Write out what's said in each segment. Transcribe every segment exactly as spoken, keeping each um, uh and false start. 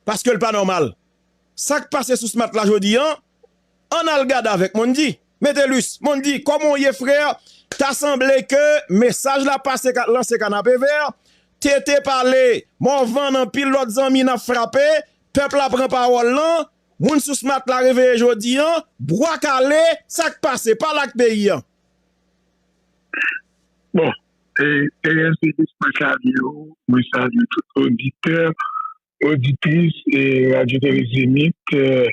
Paske l pa nòmal. Sa k pase sou Smat la jodi an, ann al gade avèk Mondy. Metelus, Mondy, kòman w ye, frè? Ta sanble ke mesaj la pase ka, lanse Kanapevè, T T pale, Morvan, anpil lòt zanmi n ap frape, pèp la pran pawòl lan, moun sou Smat la reveye jodi an, bwa kale, sa k pase? Pale ak peyi an. Bon, e, e, mwen salye w, mwen salye tout oditè, oditris e Radyo Tele Zenith, e,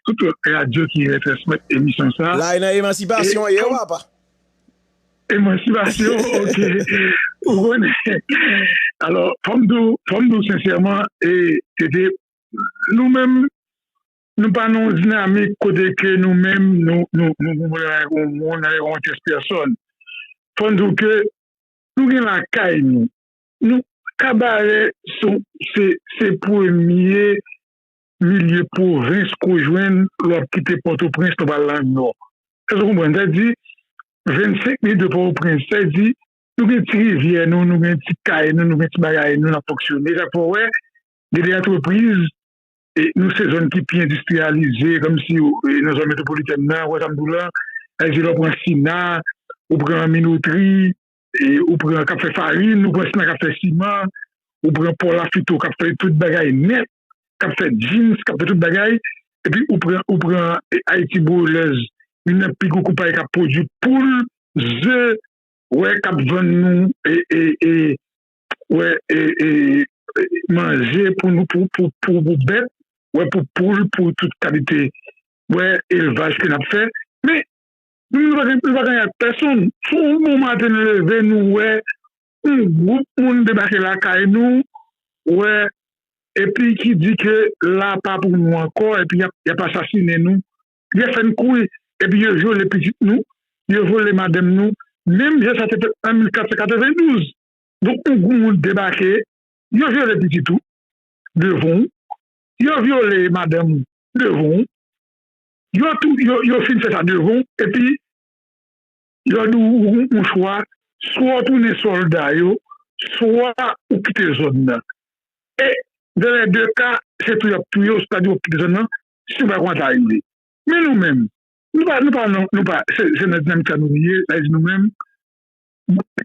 tout lòt radyo ki retransmèt emisyon sa. La e nan emansipasyon e yo, papa. Emansipasyon, ok. Ou konnen. Alò, fò m di w, fò m di w sensèman, e, e, e, nou menm, nou pa nan yon dinamik kote ke nou menm, nou, nou, nou, nou, nou, nou, nou, nou, yon tès pèsòn. Fò n di w ke nou gen lakay nou. Nou, Kabarè se, se, se premye milye pwovens ke w jwenn lè w ap kite Pòtoprens, lè w pral nan Nò. Èske w konprann? Sa di, vennsenk mil de Pòtoprens, sa di, nou gen ti rivyè nou, nou gen ti kay nou, nou gen ti bagay nou, n ap fonksyone. Sa fè w wè, gen de antrepriz, e nou se zòn ki pi endistriyalize, kòmsi e, nan zòn metwopolitèn nan, ou wè sa m di w la, sa di lè w pran Sina, ou pran Minotri, e ou pran k ap fè farin, ou pran Sina k ap fè siman, ou pran Pò Lafito k ap fè tout bagay nèt, k ap fè jeans, k ap fè tout bagay, epi ou pran, ou pran e, Haiti Broilers, youn nan pi gwo konpayi k ap pwodui poul, ze, wè, k ap vann nou e, e, e, wè, e, e, e, manje pou nou, pou, pou, pou, pou bèt, wè, pou poul, pou tout kalite, wè, elvaj ke n ap fè. Men, nou, nou pa gen, nou pa gen ak pèsonn. Sou yon bon maten n leve, nou wè yon gwoup moun debake lakay nou, wè, epi ki di ke la pa pou nou ankò, epi y ap, y ap asasinen nou, y ap fè n kouri, epi yo vyole pitit nou, yo vole madanm nou, menm jan sa te fèt an mil kat san katrevendouz. Donk, yon gwoup moun debake, yo vyole pitit ou devan w, yo vyole madanm ou devan w, yo tou, yo, yo fin fè sa devan w, epi yo di w ou gen yon chwa, swa w tounen sòlda yo, swa ou kite zòn nan. E, dans les deux cas, se tou y ap touye w, swa di w ap kite zòn nan, si w pa konn sa rive. Men nou menm, nou pa, nou pa, nou, nou pa, se, se nan dinamik sa nou ye, sa di nou menm,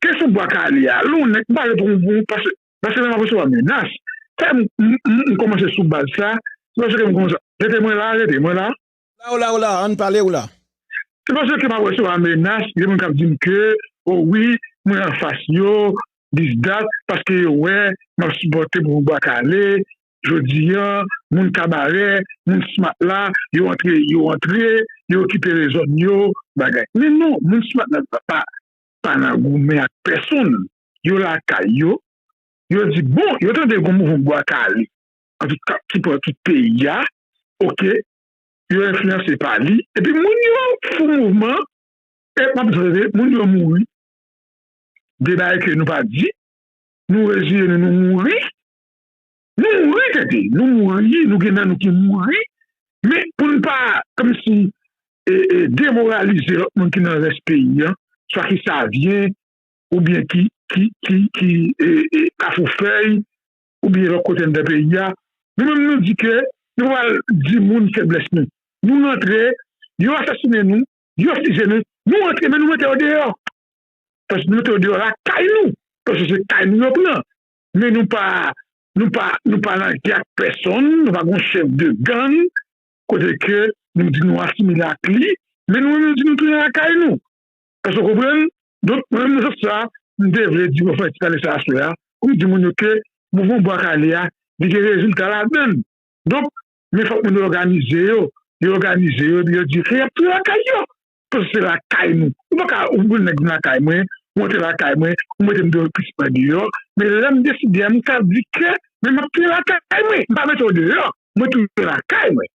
kesyon bwa kale a, lè w nèk, m pale pou, pou, paske, paske lè m ap resevwa menas, fè m, m, m, m kòmanse sou baz sa, se paske m kòmanse, rete mwen la, rete mwen la. La, ou la, ou la, ann pale, ou la. Se paske m ap resevwa menas, gen moun k ap di m ke, o wi, mwen anfas yo, this, that, paske yo wè m ap sipòte pou bwa kale, jodi a, moun Kabarè, moun Smat la, yo antre, yo antre, yo rekipere zòn yo, bagay. Men non, moun Smat la pa, pa nan goumen ak pèsonn. Yo lakay yo, yo di, bon, yo tande gon mouvman bwa kale, an tout ka, ki pran tout peyi a, oke, yo enfliyanse pa li, epi moun yo fou mouvman, e m ap di w, moun yo mouri. De bagay ke nou pa di, nou reziye nou, nou mouri. Nou mouri, tande, nou mouri, nou gen nan nou ki mouri, men pou n pa, kòmsi, e, e, demoralize lòt moun ki nan rès peyi an, swa ki Savyen, oubyen ki, ki, ki, ki, e, e, Kafou Fèy, oubyen lòt kote anndan peyi a, nou menm nou di ke nou pa pral di moun feblès nou. Nou rantre, yo asasinen nou, yo fize nou, nou rantre, men nou mete yo deyò. Paske nou mete yo deyò lakay nou. Paske se kay nou yo pran. Men nou pa, nou pa, nou pa nan gè ak pèsonn, nou pa gon chèf de gang, kote ke nou di nou asimile ak li, men nou menm nou di nou tounen lakay nou. Èske w konprann? Donk, mwen menm nan sans sa, m te vle di, mwen fè ti pale sa aswè a, pou m di moun yo ke mouvman bwa kale a, li gen rezilta ladan l. Donk, men fòk moun yo òganize yo, yo òganize yo, epi yo di ke y ap touye lakay yo. Paske se lakay nou. Ou pa ka, ou pran nèg vin lakay mwen, ou antre lakay mwen, ou mete m deyò, plis mwen deyò. Men lè m deside a, m ka di ke, men m ap touye lakay mwen, m pa mete w deyò, mwen touye lakay mwen.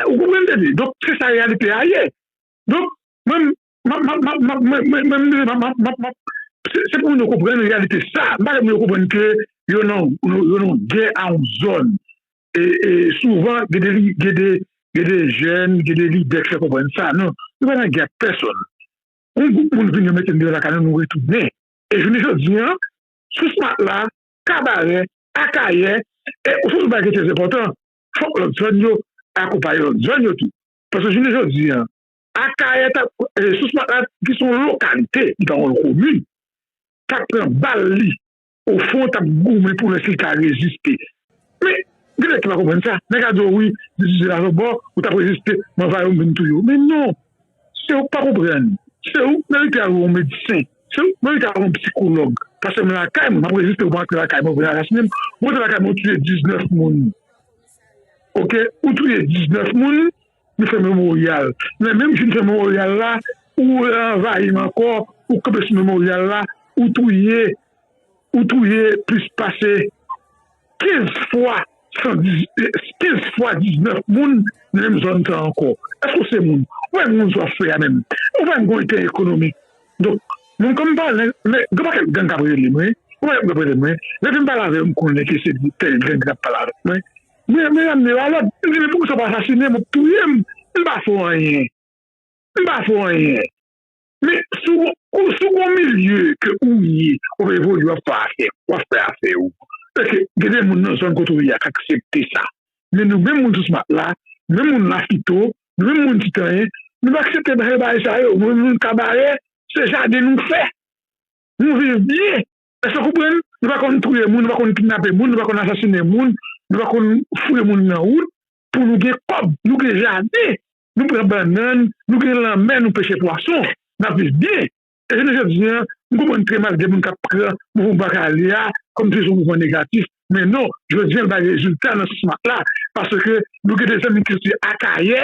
Ou konprann, tande? Donk, se sa reyalite a ye. Donk, mwen, m ap, m ap, m ap, m ap, mwen, mwen, mwen, m ap, m ap, m ap, m ap, se, se pou moun yo konprann reyalite sa. M pa vle moun yo konprann ke yo nan, yo, yo nan gè a yon zòn. E, e souvan, gen de, li- gen de, gen de jèn, gen de lidè ki fè konprann sa. Non, nou pa nan gè ak pèsonn. Yon gwoup moun vin, yo mete n deyò lakay nou, nou retounen. E jounen jodi a, sou Smat la, Kabarè, Akayè, E ou sou bagay ki trè enpòtan, fòk lòt zòn yo akonpaye lòt zòn yo tou. Paske jounen jodi a, Akayè t ap, e, Sousmat la, ki se yon lokalite, li pa yon komin, t ap pran bal li, ofon, t ap goumen pou wè si l ka reziste. Men, gen nèg ki pa konprann sa. Nèg a di w, wi, di Didye la, bò, ou t ap reziste, men anvayi w, m vin touye w. Men non, se ou k pa konprann. Se ou k merite al wè yon medsen. Se ou k merite al wè yon sikològ. Paske m lakay mwen, m ap reziste, ou pa antre lakay mwen, ou vin asasinen m. Ou antre lakay mwen, ou touye diznèf moun. Oke? Ou touye diznèf moun, nou fè memoryal. Men menm jou n fè memoryal la, ou anvayi m ankò, ou kanpe sou memoryal la, ou touye, ou touye plis pase kenz fwa, san diz, kenz fwa diznèf moun nan menm zòn sa ankò. Èske w se moun? Ou pa moun sa w ap fè a menm. Ou pa gen yon entèrè ekonomik. Donk, mwen kòm m pale, men gen pakèt gang k ap rele mwen, gen pakèt gang k ap rele mwen. Lè m pale avè yo, m konnen ke se tèl gang k ap pale avèk mwen. Men, men, men, alò, m di, men poukisa w pa asasinen m, w ap touye m? M pa fè w anyen. M pa fè w anyen. Men, si w, si w gon milye ke ou ye, w ap evolye, w ap fè afè, w ap fè afè w. Paske gen de moun nan zòn kote w ye a k aksepte sa. Men nou menm moun Sousmat la, nou menm moun Lafito, nou menm moun Titanyen, nou pa aksepte fè bagay sa yo. Nou menm moun Kabarè, se jaden nou fè. Nou viv byen. Èske w konprann? Nou pa konn touye moun, nou pa konn kidnape moun, nou pa konn asasinen moun, nou pa konn foure moun nan wout pou nou gen kòb, nou gen jaden, nou pran bannann, nou gen lanmè, nou peche pwason, n ap viv byen. E jounen jodi a, m konprann trè mal gen moun k ap pran mouvman Bak Ale a kòmsi se yon mouvman negatif, men non, jodi a l bay rezilta nan Sousmat la, paske nou gen de zanmi ki soti Akayè,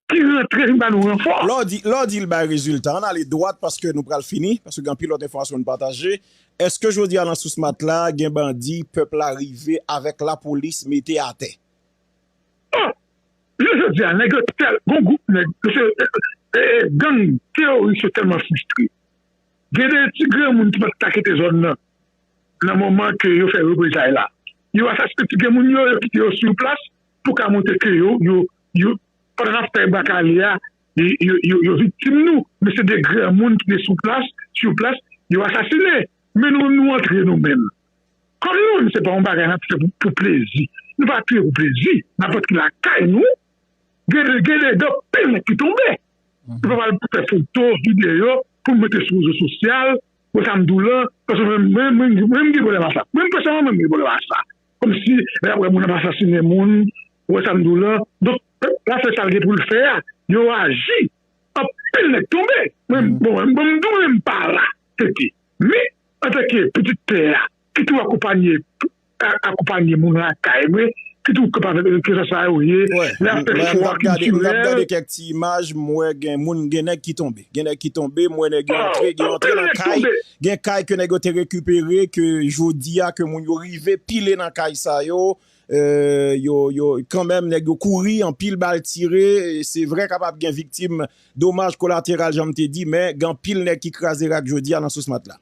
ki rantre vin ba nou ranfò. Lè w di, lè w di l bay rezilta, ann ale dwat paske nou pral fini, paske gen anpil lòt enfòmasyon pou n pataje. Èske jodi a nan Sousmat la, gen bandi, pèp la rive avèk lapolis mete atè? Oh! Jounen jodi a, nèg yo tèl, gon gwoup nèg, mesye, e, e, e, gang teyoris yo tèlman fristre. Gen de ti granmoun ki pa t ka kite zòn nan, nan moman ke yo fè reprezay la. Yo asasinen ti granmoun yo, yo kite yo sou plas pou ka montre ke yo, yo, yo, pandan n ap fè Bak Ale a, yo, yo, yo, yo viktim nou. Men se de granmoun ki te sou plas, sou plas, yo asasinen. Men nou menm, nou antre nou menm. Kòm nou menm, se pa yon bagay n ap fè pou, pou plezi. Nou pa touye pou plezi. N ap antre lakay nou. Gen, gen de, gen anpil nèg ki tonbe. Nou pa pral fè foto, videyo, pou n mete sou rezo sosyal, wè sa m di w lan, paske mwen, mwen, mwen, mwen, m gen pwoblèm a sa. Mwen, pèsonèlman, mwen, m gen pwoblèm a sa. Kòmsi, lè y ap wè moun ap asasinen moun, wè sa m di w lan. Donk, pèp la fè sa l gen pou l fè a, yo aji. Anpil nèg tonbe. Mwen, bon, mwen, bon, m di w, mwen, m pa la, tete. Men, antanke pitit tè a, ki tou akonpanye, a-, akonpanye moun lakay mwen, ki tou kapab, ke sa sa yo ye, lè ap fè swa kiltirèl. Mwen ap gade kèk ti imaj, m wè gen moun, gen nèg ki tonbe. Gen nèg ki tonbe, m wè nèg yo antre, gen yo antre nan kay, gen kay ke nèg yo te rekipere, ke jodi a, ke moun yo rive pile nan kay sa yo, e, yo, yo, kanmenm, nèg yo kouri, anpil bal tire, se vre kapab gen viktim, domaj kolateral, jan m te di, men gen anpil nèg ki kraze rak jodi a nan Sousmat la.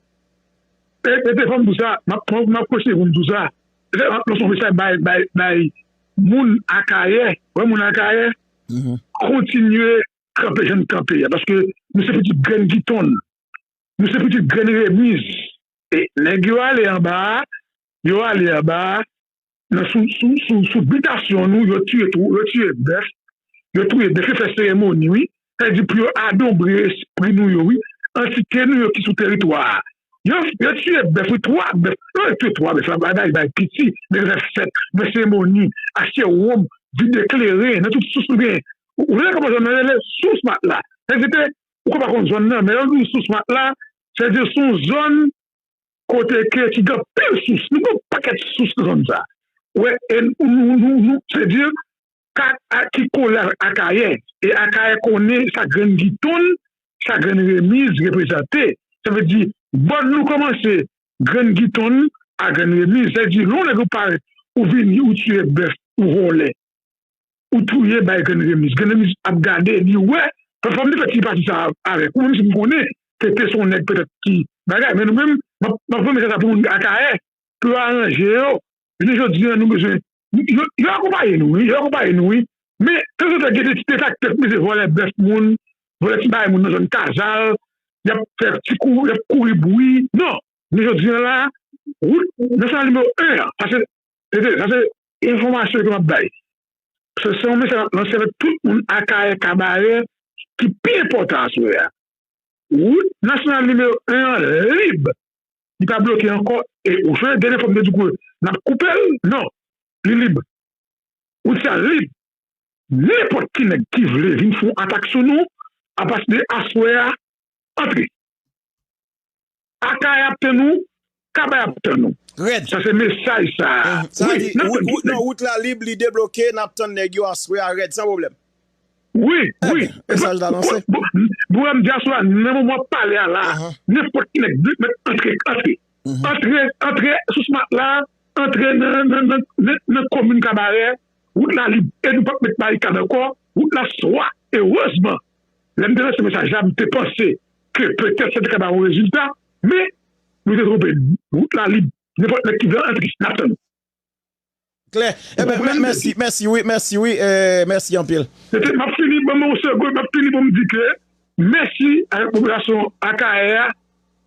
E, e, e, fò m di w sa, m ap, m ap, m ap kontinye pou m di w sa. Se, se yon mesaj bay, bay, bay moun Akayè, wè moun Akayè, kontinye kanpe jan n kanpe a, paske nou se pitit grenn Gitonn, nou se pitit grenn Remiz. E nèg yo ale anba a, yo ale anba a, nan sou, sou, sou, sou bitasyon nou, yo tiye twou, yo tiye bèf, yo touye bèf, yo fè seremoni, wi. Sa vle di pou yo adonbre espri nou yo, wi. Antite nou yo ki sou teritwa a. Yo, yo tiye bèf, wi, twa bèf. Yo tiye twa bèf, la, bay, bay, bay piti, men yo fè fèt, fè seremoni, achte wonm, vide kleren, nan tout sous nou genyen. Ou, ou konnen kòman zòn nan rele? Sousmat la. Sa vle di, ou ka pa konn zòn nan, men lè yo di Sousmat la, sa vle di se yon zòn kote ke ki gen anpil sous. Nou gen yon pakèt sous nan zòn sa. Wè, e nou, nou, nou, nou, se di, ka, a, ki kole ak Akayè. E Akayè konnen sa grenn Gitonn, sa grenn Remiz reprezante. Sa vle di, bò nou kòmanse grenn Gitonn a grenn Remiz. Sa vle di, lè yon nèg ou parèt, ou vini, ou tiye bèf, ou vòlè. Ou touye bay grenn Remiz. Grenn Remiz ap gade, li wè. Fò, fò m te fè ti pati sa avèk ou, menm si m konnen, se te se yon nèg petèt ki bagay, men nou menm, m ap, m ap voye mesaj sa pou moun Akayè, pou yo aranje yo. Jounen jodi a, nou bezwen, yo, yo akonpaye nou, wi, yo akonpaye nou, wi. Men, tanzantan, gen de ti detraktè k mete vòlè bèf moun, vòlè ti bagay moun nan zòn Kazal, y ap fè ti kou, y ap kouri bri. Non, jounen jodi a la, wout nasyonal nimewo en an, sa se, se, se, sa se enfòmasyon ke m ap bay. Se, se yon mesaj m ap lanse avèk tout moun Akayè, Kabarè, ki pi enpòtan aswè a. Wout nasyonal nimewo en an lib. Li pa bloke ankò. E ou sonje dènye fwa m te di w ke n ap koupe l? Non. Li lib. Wout sa lib. Nenpòt ki nèg ki vle vin fè yon atak sou nou, apati de aswè a, antre. Akayè ap tann ou, Kabarè ap tann ou. Rèd. Sa se mesaj sa a. Mhm. Sa vle di, wout, wout, non, wout la lib, li debloke, n ap tann nèg yo aswè a rèd, san pwoblèm. Wi, wi. Ebyen, mesaj la lanse. Bon, bon, bon, dyaspora, nan moman w ap pale a la, nenpòt ki nèg mèt antre, antre. Antre, antre sou Smat la, antre nan, nan, nan, nan, nan komin Kabarè, wout la lib, e nou p ap met barikad ankò, wout la swa, erezman, lè m te lanse mesaj la, m te panse ke petèt sa te ka ba yon rezilta, men nou te twonpe n. Wout la lib, nenpòt nèg ki vle antre, n ap tann ou. Klè. Ebyen, mèsi, mèsi, wi, mèsi, wi, eh, mèsi anpil. Se te, m ap fini, ban m yon segonn, m ap fini pou m di ke mèsi avèk popilasyon Akayè a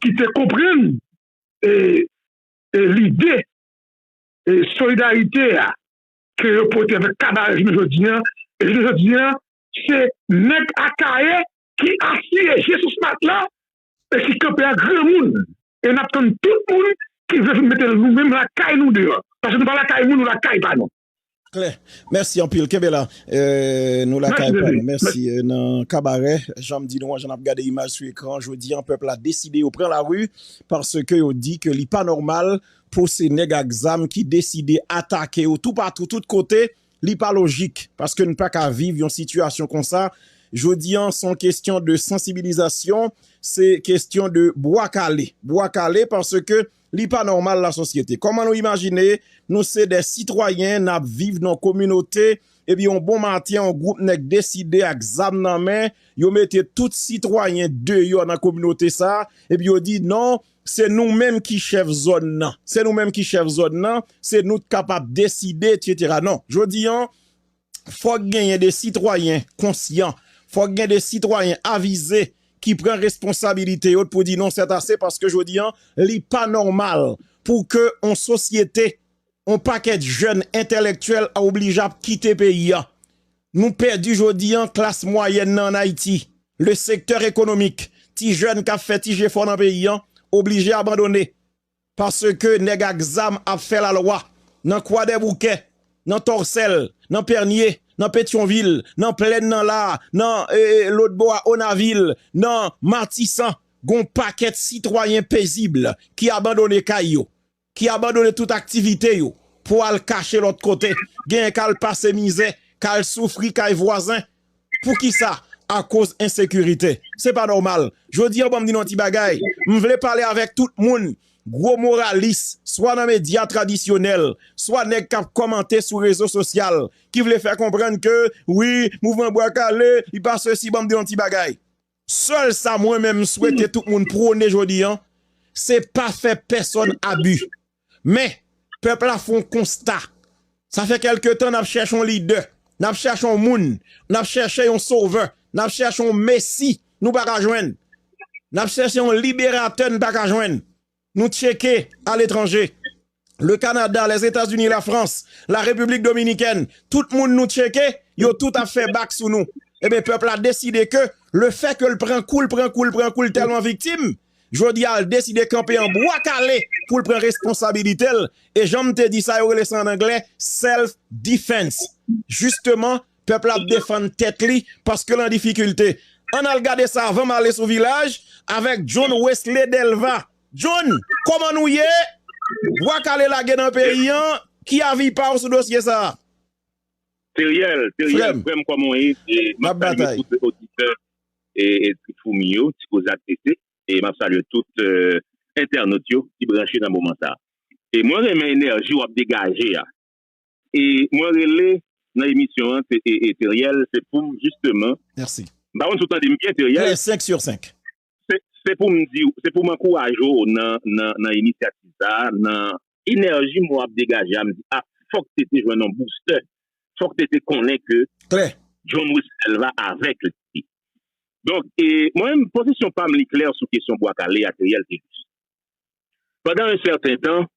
ki te konprann e, e lide e solidarite a ke yo pote avèk Kabarè jounen jodi a. E jounen jodi a, se nèg Akayè ki asyeje sou Smat la e ki kanpe a granmoun. E n ap tann tout moun ki vle vin mete nou menm lakay nou deyò. Paske nou pa lakay moun, nou lakay pa nou. Klè. Mèsi anpil. Kenbe la. Eh, nou lakay pa nou. Mèsi. Eh, nan Kabarè, jan m di nou an, jan n ap gade imaj sou ekran, jodi an, pèp la deside yo pran lari paske yo di ke li pa nòmal pou se nèg ak zam ki deside atake yo toupatou, tout kote. Li pa lojik, paske n pa ka viv yon sitiyasyon konsa. Jodi an, se yon kesyon de sansibilizasyon, se kesyon de bwa kale. Bwa kale, paske li pa nòmal, lasosyete. Kòman nou imajine, nou se de sitwayen, n ap viv nan kominote, epi yon bon maten, yon gwoup nèg deside ak zam nan men, yo mete tout sitwayen deyò nan kominote sa, epi yo di, non, se nou menm ki chèf zòn nan. Se nou menm ki chèf zòn nan, se nou k kapab deside, etsetera. Non, jodi an, fòk genyen de sitwayen konsyan, fòk gen de sitwayen avize ki pran responsabilite yo pou di non, sètase, paske jodi an, li pa nòmal pou ke yon sosyete, yon pakèt jèn entèlektyèl a oblije ap kite peyi a. Nou pèdi jodi an klas mwayèn nan ann Ayiti, le sektè ekonomik, ti jèn k ap fè ti jefò nan peyi an, oblije abandone. Paske nèg ak zam ap fè lalwa nan Kwadèboukè, nan Tòsèl, nan Pènye, nan Petyonvil, nan Plèn nan la, nan, eh, lòtbò a Onavil, nan Matisan, gon pakèt sitwayen pezib ki abandone kay yo, ki abandone tout aktivite yo pou al kache lòt kote, genyen k al pase mizè, k al soufri kay vwazen. Poukisa? Akoz ensekirite. Se pa nòmal. Jodi an, ban m di nou yon ti bagay. M vle pale avèk tout moun, gwo moralis, swa nan medya tradisyonèl, swa nèg k ap kòmante sou rezo sosyal, ki vle fè konprann ke, wi, mouvman Bwa Kale, li pa sesi, ban m di yon ti bagay. Sèl sa mwen menm m swete tout moun pwone jodi an, se pa fè pèsonn abi. Men, pèp la fè yon konsta. Sa fè kèlke tan n ap chèche yon lidè, n ap chèche yon moun, n ap chèche yon sovè, n ap chèche yon mesi, nou pa ka jwenn. N ap chèche yon liberatè, n pa ka jwenn. Nou tcheke aletranje. Le Canada, Lèzetazini, Lafrans, Larepiblik Dominikèn, tout moun nou tcheke, yo tout ap fè bak sou nou. Ebyen, pèp la deside ke lefètke l pran kou, l pran kou, l pran kou, l tèlman viktim, jodi a, l deside kanpe an Bwa Kale pou l pran responsabilite l. E jan m te di sa, yo rele sa ann anglè self defense. Jisteman, pèp la ap defann tèt li paske l an difikilte. Ann al gade sa avan m ale sou vilaj avèk John Wesley Delva. John, kòman nou ye? Bwa Kale lage nan peyi an, ki avi pa w sou dosye sa a? Teriel, Teriel, frè m, kòman w ye? E, m ap salye tout oditè e, e Ti Foumi yo, Ti Koze ak T T. E m ap salye tout, eh, entènot yo ki branche nan moman sa a. E mwen renmen enèji w ap degaje a. E mwen rele nan emisyon an, se, e, e, Teriel, se pou m jisteman. Mèsi. M pa konn si w tande m byen, Teriel. Senk sou senk. Se, se pou m di w, se pou m ankouraje w nan, nan, nan inisyativ sa a, nan enèji m wè w ap degaje a, m di, a, fòk T T jwenn yon boustè. Fòk T T konnen ke John Wesley Delva avèk li. Donk, e, mwen menm, pozisyon pa m li klè sou kesyon Bwa Kale a, Teriel, se jis. Pandan yon sèten tan,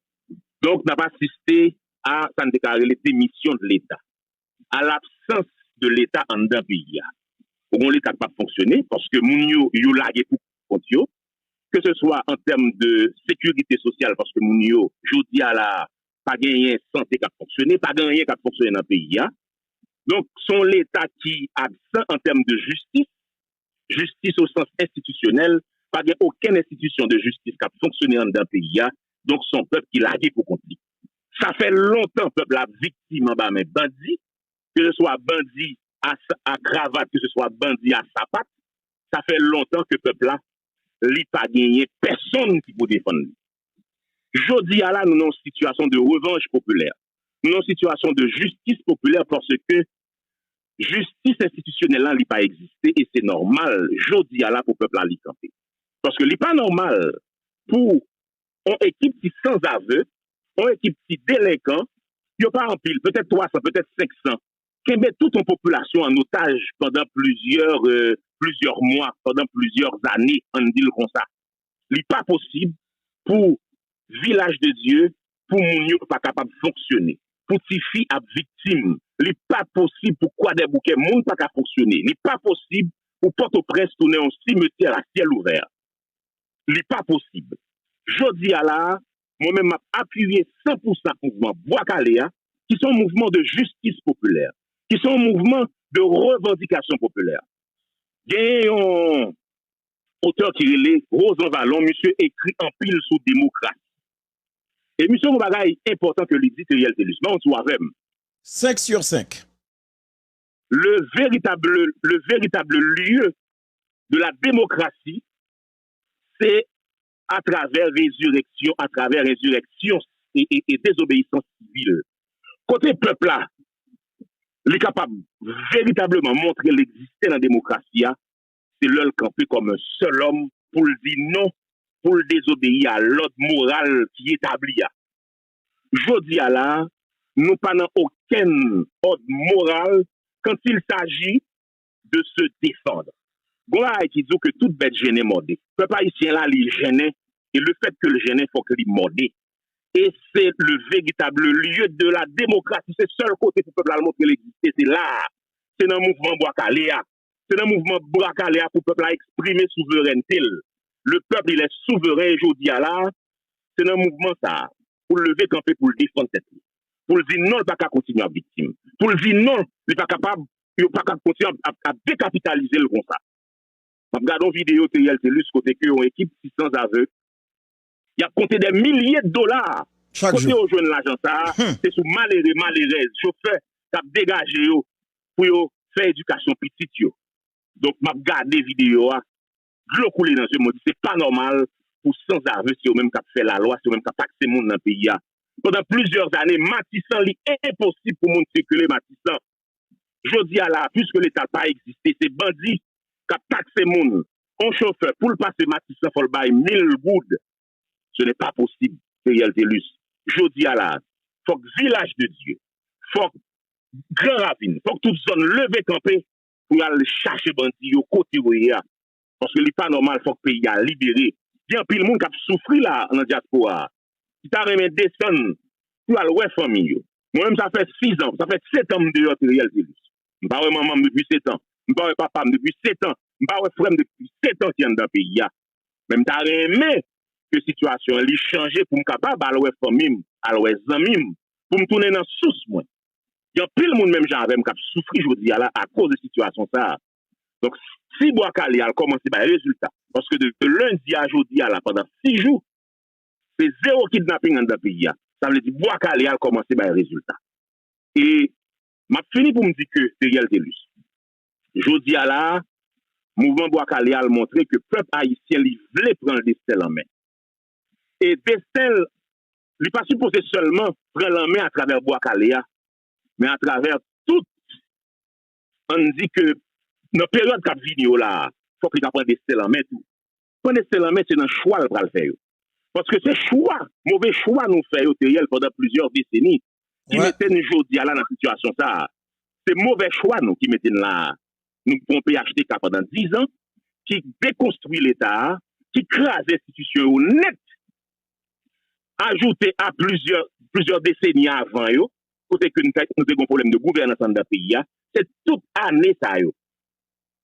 donk, n ap asiste à sa n te ka rele démission de l'État, à l'absence de l'État anndan peyi a. Ou gen yon Leta k p ap fonksyone, paske moun yo, yo lage pou kont yo, ke se swa an tèm de sekirite sosyal, paske moun yo, jodi a la, pa genyen sante k ap fonksyone, pa gen anyen k ap fonksyone nan peyi a. Donk, se yon Leta ki absan an tèm de jistis, jistis o sans enstitisyonèl, pa gen okenn enstitisyon de jistis k ap fonksyone anndan peyi a, donk se yon pèp ki lage pou kont li. Sa fè lontan pèp la viktim anba men bandi, ke se swa bandi a, a kravat, ke se swa bandi a sapat, sa fè lontan ke pèp la, li pa genyen pèsonn ki pou defann li. Jodi a la, nou nan yon sitiyasyon de revanche populaire. Nou nan yon sitiyasyon de jistis popilè paske jistis enstitisyonèl la, li pa egziste e se nòmal jodi a la pou pèp la li kanpe. Paske li pa nòmal pou yon ekip ki sanzave, yon ekip ki delenkan, yo pa anpil, petèt twa san, petèt senk san, kenbe tout yon popilasyon an otaj pandan plizyè, euh, plizyè mwa, pandan plizyè zane, ann di l konsa. Li pa posib pou Vilaj de Dye, pou moun yo pa kapab fonksyone, pou tifi ap viktim. Li pa posib pou Kwadèboukè, moun pa ka fonksyone. Li pa posib pou Pòtoprens tounen yon simetyè a syèl ouvè. Li pa posib. Jodi a la, mwen menm m ap apiye san pou san mouvman Bwa Kale a, ki se yon mouvman de jistis popilè, ki se yon mouvman de revandikasyon popilè. Genyen yon otè ki rele Rosan Valon, misye ekri anpil sou demokrasi. E misye gen yon bagay enpòtan ke li di, Teriel Telus. Mwen, ou di w avè m. Cinq sur cinq. Le véritable, le véritable lieu de la démocratie, c'est à travers résurrection, à travers résurrection et, et, et désobéissance civile. Kote pèp la, li kapab veritableman montre l egziste nan demokrasi a, se lè l kanpe kòm yon sèl òm pou l di non, pou l dezobeyi a lòd moral ki etabli a. Jodi a la, nou pa nan okenn òd moral quand il s'agit de se défendre. Gon bagay ki di w ke tout bèt jennen mòde. Pèp ayisyen la, li jennen, e le fèt ke l jennen, fòk li mòde. E se le véritable lieu de la démocratie. Se sèl kote pou pèp la al montre l egziste, se la a. Se nan mouvman Bwa Kale a. Se nan mouvman Bwa Kale a pou pèp la eksprime souverènte l. Le peuple, il est souverain, e jodi a la, se nan mouvman sa a, pou l leve kanpe, pou l defann tèt li. Pou l di non, l pa ka kontinye ap viktim. Pou l di non, li pa kapab, yo pa ka kontinye ap, ap, ap dekapitalize l konsa. M ap gade yon videyo Teriel Telus kote ke yon ekip ti sanzave, y ap konte dè milye de dola. Kote yo jwenn lajan sa a? Se sou malere, malerèz, chofè k ap degaje yo pou yo fè edikasyon pitit yo. Donk, m ap gade videyo a, dlo koule nan je m, mwen di se pa nòmal pou sanzave se yo menm k ap fè lalwa, se yo menm k ap takse moun nan peyi a. Pandan plizyè zane, Matisan, li enposib pou moun sikile Matisan. Jodi a la, piske Leta pa egziste, se bandi k ap takse moun. Yon chofè, pou l pase Matisan, fò l bay mil goud. Ce n'est pas possible, Teriel Telus. Jodi a la, fòk Vilaj de Dye, fòk Gran Ravin, fòk tout zòn leve kanpe pou y al chache bandi yo kote yo ye a. Paske li pa nòmal, fòk peyi a libere. Gen anpil moun k ap soufri la nan dyaspora a, ki ta renmen desann pou y al wè fanmi yo. Mwen menm, sa fè sis an, sa fè sèt an m deyò Teriel Telus. M pa wè manman m depi sèt an. M pa wè papa m depi sèt an. M pa wè frè m depi sèt an ki anndan peyi a. Men m ta renmen ke sitiyasyon an li chanje pou m kapab al wè fanmi m, al wè zanmi m, pou m tounen nan sous mwen. Gen anpil moun menm jan avè m k ap soufri jodi a la akoz de sitiyasyon sa a. Donk, si Bwa Kale a al kòmanse bay rezilta, paske de, de lendi a jodi a la, pandan sis jou, se zewo kidnaping anndan peyi a. Sa vle di Bwa Kale a al kòmanse bay rezilta. E m ap fini pou m di ke Teriel Telus, jodi a la, mouvman Bwa Kale a al montre ke pèp ayisyen li vle pran desten l an men. E desten l, li pa sipoze sèlman pran l an men atravè Bwa Kale a, men atravè tout, ann di ke nan peryòd k ap vini yo la a, fòk li ka pran desten l an men tou. Pran desten l an men, se nan chwa l pral fè yo. Paske se chwa, move chwa nou fè yo, Teriel, pandan plizyè deseni, ki mete n jodi a la nan sitiyasyon sa a. Se move chwa nou ki mete n la a. Nou pran P H T K pandan diz an, ki dekonstwi Leta a, ki kraze enstitisyon yo nèt, ajoute a plizyè plizyè deseni avan yo, kote ke nou te gen yon pwoblèm de gouvènans anndan peyi a, se tout ane sa yo.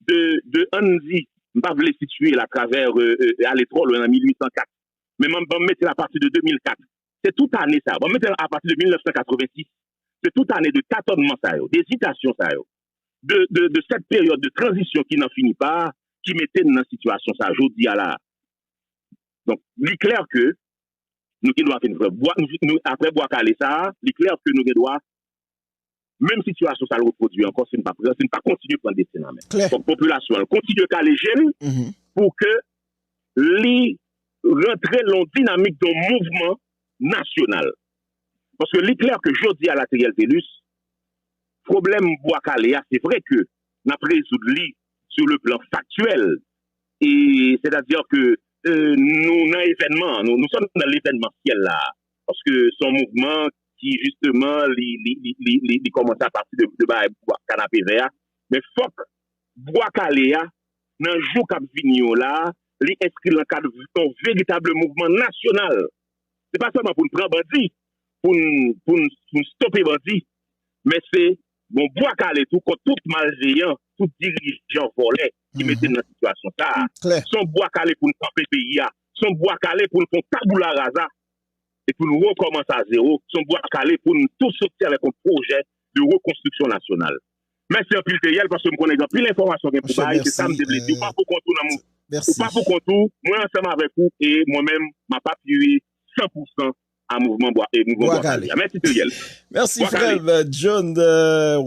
De, de ann di, m pa vle sitiye l atravè, ale twò lwen nan mil uit san kat, men ban m mete l apati de de mil kat. Se tout ane sa yo. Ban m mete l apati de mil nèf san katrevensis. Se tout ane de tatònman sa yo, de ezitasyon sa yo, de, de, de sèt peryòd de tranzisyon ki nan fini pa, ki mete n nan sitiyasyon sa jodi a la. Donk, li klè ke nou gen dwa fin fè bwa, nou, nou, apre bwa kale sa a, li klè ke nou gen dwa, menm sitiyasyon sa a repwodui ankò si n pa pran, si n pa kontinye pran desten an men. Fòk popilasyon an kontinye kale je l pou ke li rantre lan yon dinamik de yon mouvman nasyonal. Paske li klè ke jodi a la, Teriel Thelus, pwoblèm bwa kale a, se vre ke n ap rezoud li sou le plan faktyèl, e sètadi ke, euh, nou nan evènman, nou, nou sòm nan levènmansyèl la, paske se yon mouvman ki, jisteman, li, li, li, li, li, li kòmanse apati de, de bagay bwa kanapevè a, men fòk bwa kale a, nan jou k ap vini yo la, li enskri lan kad yon veritab mouvman nasyonal. Se pa sèlman pou n pran bandi, pou n, pou n, pou n stope bandi, men se yon bwa kale tou kont tout malveyan, tout dirijan vòlè ki mete n nan sitiyasyon sa a. Se yon bwa kale pou n kanpe peyi a. Se yon bwa kale pou n fè yon taboula raza e pou n rekòmanse a zewo. Se yon bwa kale pou n tou soti avèk yon pwojè de rekonstriksyon nasyonal. Mèsi anpil, Teriel, paske m konnen gen anpil enfòmasyon gen pou bay. Se sa m te vle di. Ou pa pou kont ou nan mou-, ou pa pou kont ou. Mwen ansanm avèk ou e mwen menm, m ap apiye san pou san a mouvman bwa, e mouvman bwa kale a. Mèsi, Teriel. Mèsi, frè m, John, euh,